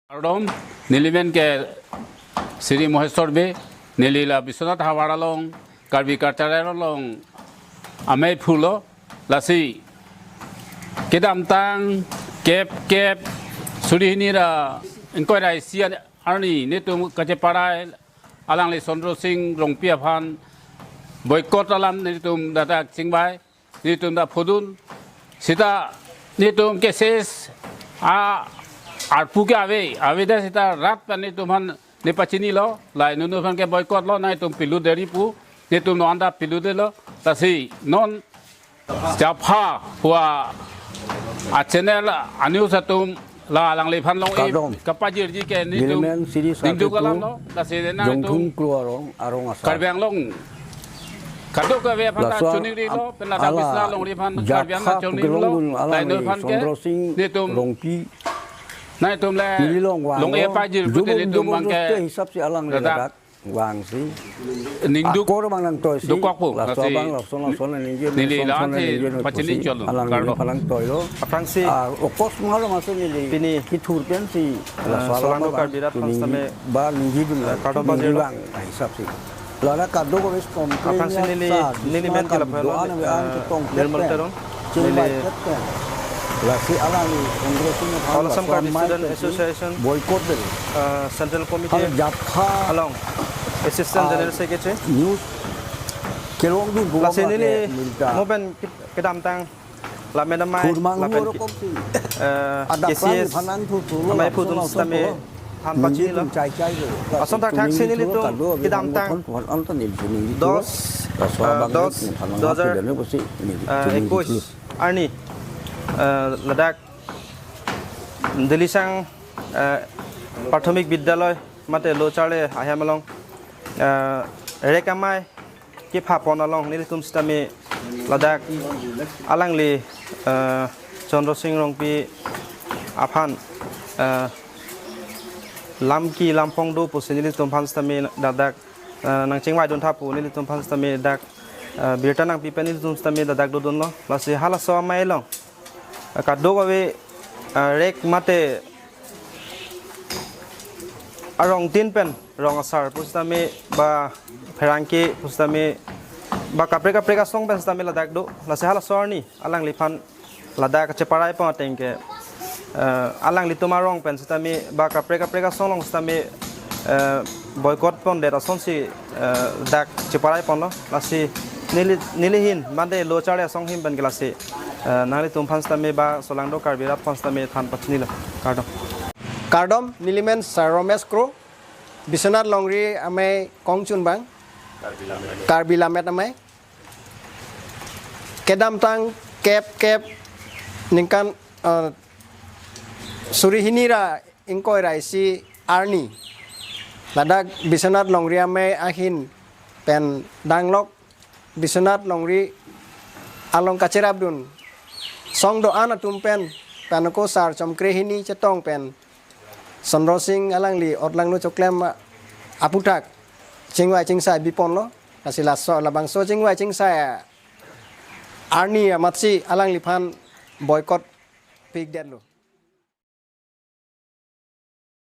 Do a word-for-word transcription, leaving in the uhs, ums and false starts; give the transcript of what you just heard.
Kardom, nelimen ke Sri Moheswar Bey, neli la Biswanath havar along, Karbi Cultural along amei phulo, lasi kedamtang kep kep suri hini ra ingkoi ra isi arni netum kacheparai alangli Chandra Sing Rongpi aphan boycott alam netum dak chingvai, netum dak pudun. Seta netum ke ses a arpu ke ave, avedet seta rat pen netum aphan nepachinilo, lahei non non aphan ke boycott lo, nangtum pilut deri pu, netum non anta pilutdetlo, lasi non Japha pu a channel a news atum la alangliphan long-e Kardom. Kapajirji ke netum nelimen Sri ningduk Sakritung alam lo, lasi nangtum Jongthung Kro arong, arong asar. Karbi Anglong kadokave aphan ta laso choningri lo, pen la ala Biswanath longri aphan Karbi Anglong Japha choningri lo, pukelong dun lahei non alangli aphan ke Chandra Sing netum Rongpi nangtum le neli long vang long-e lo. Pajir pute jubung netum jubung bang ke juste hisap si alangli ladak ladak vangsi ningduk akor abang nangtoisi. Dokok pu, laso lasi abang lason lason ningje neli lason lason la ningje pachini ningje cholo, alangli kardom. Phan nangtoilo. Aphrangsi ah, okos mangalo maso neli pini kithur pensi ah, laso Solangdo abang Karbi Rat pini Fans tame ba ningje dun ah, kardom ningje pajirlo. Bang ah, hisap si. Lala kadokave complain aphrangsi ya neli, sa, neli men Biswanath ke lapen doan lo, ave an ah, chetong Nirmal pen. Teron. Chingvai neli pen. Lasi alangli Congress ni All Assam laso Karbi amei Student pen si Association, boycott del. Ah, Central Committee hal Japha along Assistant ah, General Secretary. News kelongdun bu lasi ma neli ke milta. Mo pen ke-, kedamtang la medam mai, kurmang la pen hu ki-, rokom si. Eh, ada K C S phan phan thu thu lo, amei laso pudun laso sitame thu lo. Than pachini lo. Ningje tum chai chai lo. Ason thakthak si nelitum kedamtang dos, eh, dos, dua hajar, eh, ekuis arni, eh, ladak Dilisang, eh, Prathomik Bidyaloy mate lo charli ahem along, eh, rek amei kepha pon along nelitum sitame ladak alangli, eh, Chandra Sing Rongpi aphan, eh, lam ki lam phong do pusi nelitum aphan sitame ladak, eh, nangchingvai dun tha pu nelitum aphan sitame dak, eh, birta nangpi pen nelitum sitame ladak dodunlo. Lasi halaso amei along, eh, kadokave, eh, rek mate arong tin pen rong asar pusitame ba pherangke pusitame ba kaprek kaprek asong pen sitame ladak do. Lasi halaso arni alangliphan ladak cheparai pon ateng ke, eh, alanglitum arong pen sitame ba kaprek kaprek asong along sitame, eh, boycott pondet asonsi, eh, dak cheparai ponlo. Lasi neli, neli ahin mate lo charli asong ahin pen ke lasi, eh, nanglitum aphan sitame ba Solangdo Karbi Rat aphan sitame than pachinilo. Kardom. Kardom, nelimen Sar Romesh Kro, Biswanath longri amei kongchunbang, Karbi Lammet amei. Kedamtang kep kep ningkan, eh, suri hini ra ingkoi ra isi arni ladak Biswanath longri amei ahin pen danglok Biswanath longri along kacherapdun song doan atum pen, pen ako sar chomkre hini chetong pen Chandra Sing alangli otlangno choklem aputhak chingvai chingsai biponlo. Lasi laso labangso chingvai chingsai arni amatsi alangliphan boycott pikdetlo.